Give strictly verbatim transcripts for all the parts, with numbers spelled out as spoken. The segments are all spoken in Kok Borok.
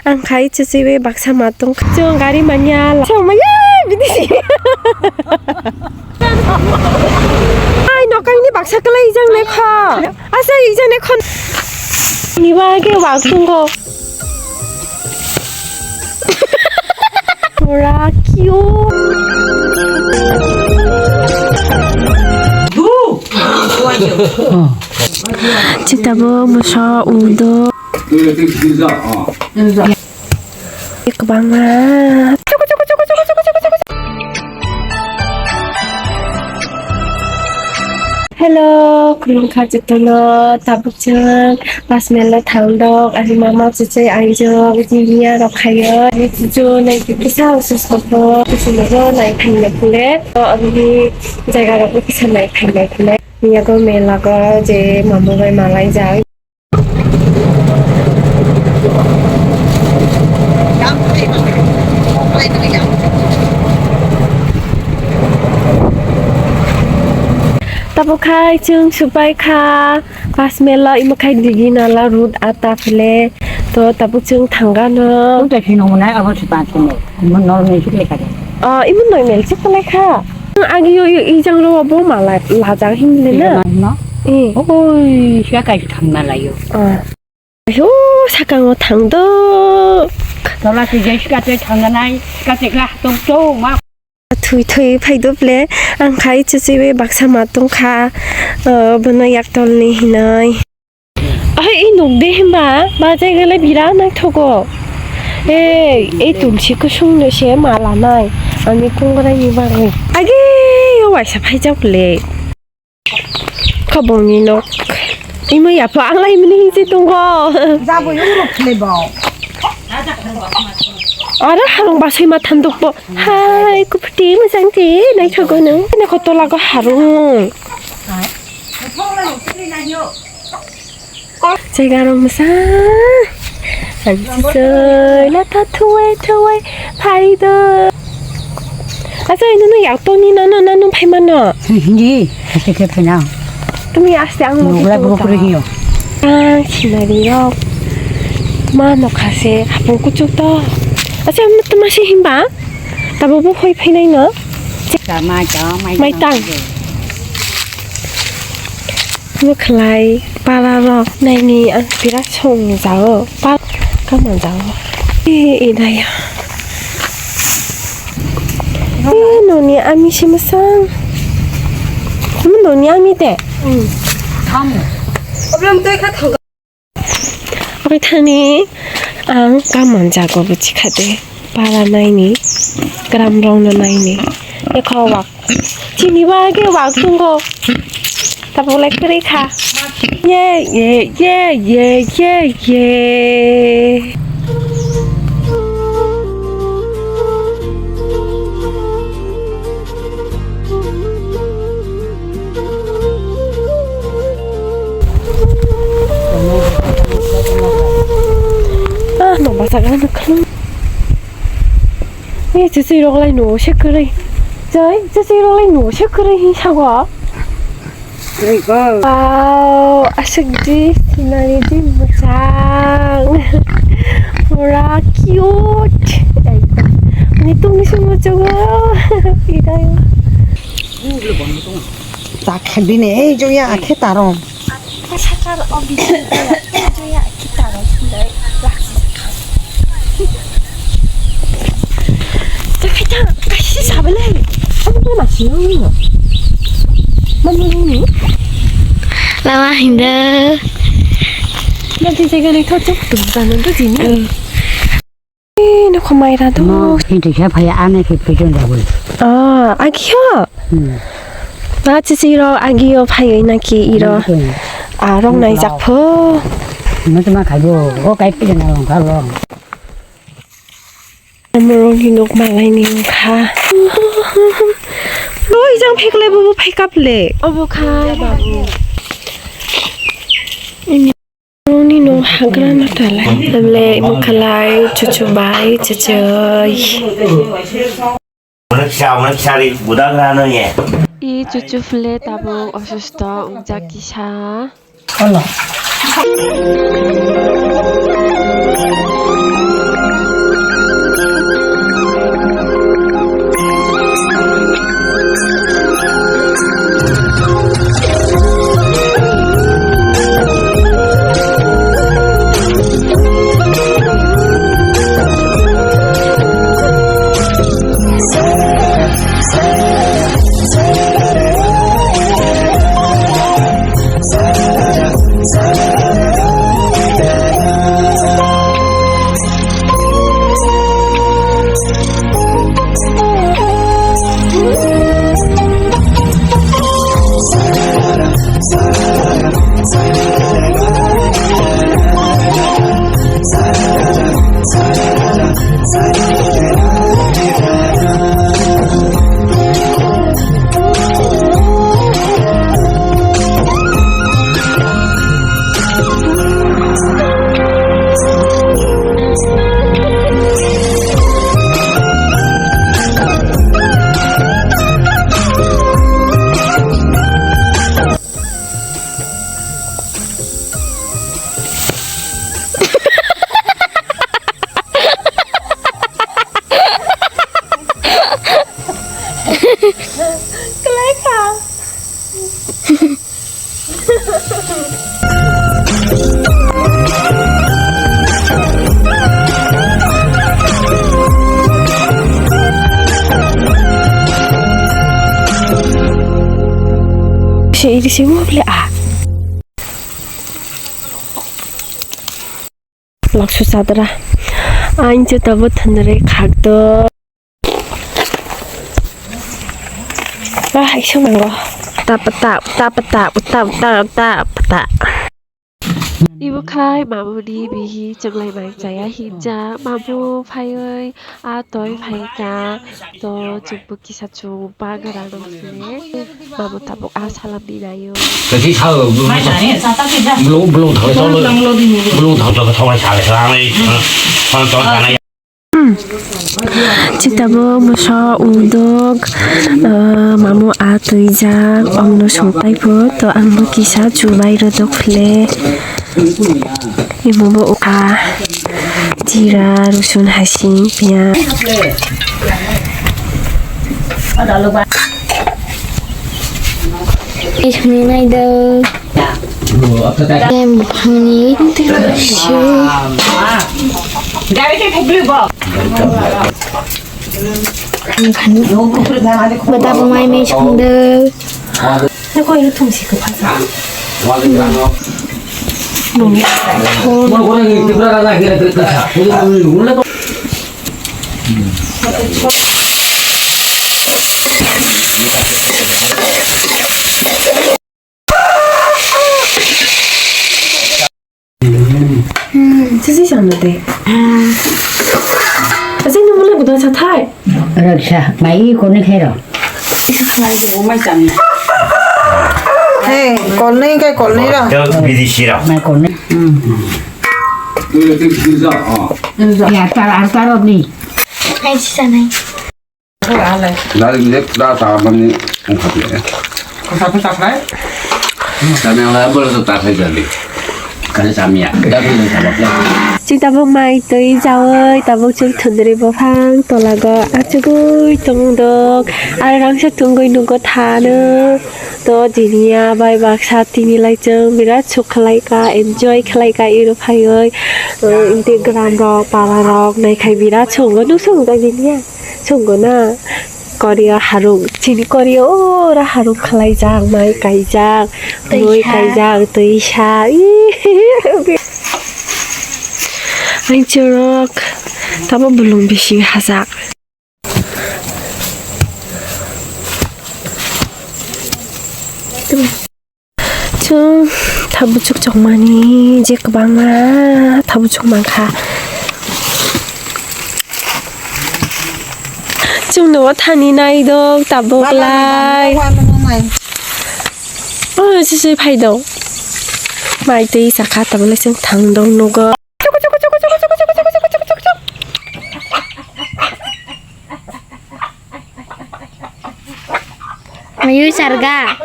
Ang khai chuchwi bai baksa ma tong kha. Chwng gari manya la. Chwng manya bidi si. Ai, nokangni baksa kwlai ijang lekho. Asa ijang lekho. Ni bagwi wak tongo. Pura cute. Chitabo moso udo. Kwbangma. Hello, khulumkha jotono, tabuk chwng Pasmelo thangdok, ani mama chuchwi aijok, jiniya rok khayo, ani chuchu nai kisa osusto kho, chuchu nogo nai khaina phule, to ani jaga rok kisa nai khaina phule. Yago mela go je mamu bai malai jai. Tabuk khai chwng supai kha, Pasmelo imo khai digi nala road ata phele, to tabuk chwng thangano. Tei phino monai abo si panch monai. Imo normal chwk lekha de. Ah, imo normal chwk lekha. Agi yo, yo, ijang ro bo mala lajak himle na. Ijang ma hino? Eh. Oi, siya kai thangna layo. Ah. Yo, sakango thangdok. Tola si jai sikate thangna nai, sikate kla tok tok ma. Thui thui phaido ble, ang khai chuchwi bai baksa ma tongkha, ah, bono yaktolni hinoi. Ai, i nuk de himba, ba jaga le bira naithogo. Ei, ei tulsi kusung no se ma lanai, ani kongrai ni bagwi. Age, yo waisa phaijak le. Kobongni nok. Imo yapha alai mini hinsi tongo. Jabo yung rok le bo. Aro harung basai ma thanduk bo. Hai, kuphuti mojang ti naithogo nung. Ene kotola go harung. Jaga rok mosa. Ang soi latha thuwai thuwai phaido. Asa ino no yak toni nano nano phai mano. Hindi, aste khe phai na. Tumi aste ang no. Nukla bukuk kuri hiyo. Ang sinari rok. Ma no khase hapung kuchuk to. Asa tuma si himba. Tabo bo hoi phainai no. Tama tama. Mai tang. Bwkhlai para rok naini ang birat song jao, pa kaman jao. E, e daya. E noni ami si masang. Mo noni ami te. Problem toi kha thang. Oke thani ang kaman jago bwchikha de para naini gram rok no naini ekho wak chini bagwi wak tongo tabuk lai kwrwi kha ye ye ye ye ye ye. Ah, no basa gana khang. Ni chuchwi rok lai no se kwrwi. Jai, chuchwi rok lai no se kwrwi hi sago. Wow, aswk di scenery di mwchang. Pura cute. Ekdom. Ni tungni se mwchang o. Idai. Tak bini ei joya akhe tarom. Sakar o bini joya akhe tarom. Tei khe ta kaisa sabalai. Omo ma sino ni. Mama ni. Lama hinda. Nanti jaga ni thot thot tu jana tu jini. Eh, no khomai ra do. No, hinti khe phai ane khe pidon da bui. Ah, agio. Hmm. Ba chichi ro agio phai na ki iro. Hmm. Ah, rong nai jak pho. No tuma khai bo. O kai pidon na long kha long. Amorokni nok malaini wngkha. Oi, jang pheklai bobo phaikap le. Obo kha babu. Amorokni nok hagra natalai. Namle imo khalai chuchu bai chuchoi. I chuchu phule tabuk osusto wngjak kisa. Olo. Se iri se mo ble a. Laksu sadra. Ain je tabo thanre khak do. Wah, isu mango. Tap, tap, tap, tap, tap, tap, tap, tap. Ibu khai mamuni bihi chwnglai mang chaya hinja mamu phaiwi a toi phaika to chwngbo kisa chwng bagra nang sini mamu tabuk a salam ni nayo. Kasi sao belum belum thau sao belum thau sao sao sao sao sao. Chitabo moso udok, ah, mamo a twijak, omno songpai pho, to ang bo kisa chubai rodok phle. Imo bo ukha, jira, rosun, hasing, piyaj. Ismi nai do. Em, hani. Bata bo mai mai songdo. Hmm, sisi sana de. Asai nung mulai buda sa thai. Raksa, mai i kone khairo. Hey, kolni kai kolni ra. Bidi sira. Mai kone. Hmm. Ya tar ar tar ni. Hai sisa nai. Dari dia dah taman ni ungkap ya. Kau siapa tak hai? Kami yang lain boleh tu tak hai jadi. Kali kami ya, kami yang sama lah. Chwng tabuk mai twi jawi tabuk chwng thundri buphang tolago achugwi tongdok. Aro rangsa tungwi nugo thano. To jiniya bai baksa tini lai chwng birat suk khlai ka, enjoy khlai ka iro phaiwi. Tei gram rok para rok naikhai birat suk nung suk jiniya. Chwngno na Korea harung, chini Korea ora harung khlaijak, mai kaijak, twi mui sa. Kaijak, twi sa. Ih, ang chorok tamo bolong bising hajak. Chwng thabuchuk chokmani je kwbangma thabuchuk mankha. Chwng no thani naidok tabuk lai. Oh, sisi phaidok. Mai twi sakha tabuk lai chwng thangdok nugo. Mayu sarga.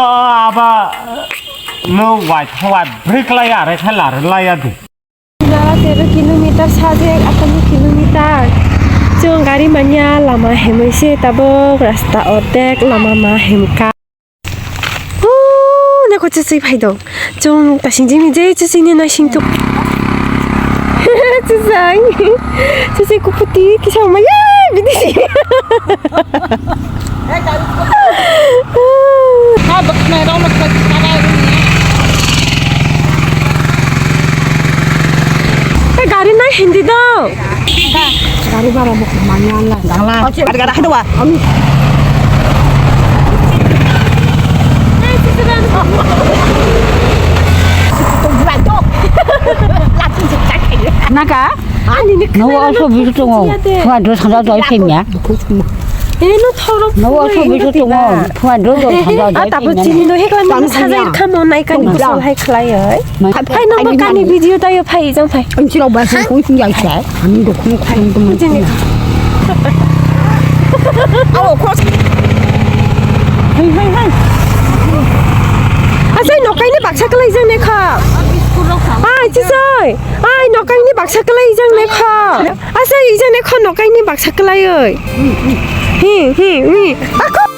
Aba no wai thawai break laya, re khala re laya di. Jara tero kilometer, sajek atani kilometer. Chwng gari manya lama hemoi se tabuk rasta ordek lama ma hemka. Huu, nako chasai phai dong. Chwng tasing jini je chasai ni naising tuk. Chasai. Chasai kuputi kisa maya bidi si. Eh, gari nai hindi do. Gari bara mo manya la. Dangla. Gari gara hai do wa. Naga? Ani ni no, khna oso bisu tongo. Siya de. Phua dro sanja doi phemya. Eh, no thoro. No, oso bisu tongo. Phua dro doi sanja doi phemya. Ah, tabo chini no hekla mani sajai khamo nai kani kusol hai khlai oi. Phai no ba kani video tayo phai jang phai. Ang chiro ba sing kung sing jai sai. Ani do khum khum khum. Jini. Awo, cross. Hai, hai, hai. Asai nokai ni baksa kalai jang ne kha. Ai, chisoi. Ai, nokai ni baksa kalai jang ne kha. Asai, ijang ne kha nokai ni baksa kalai oi. Hi, hi, hi. Ako.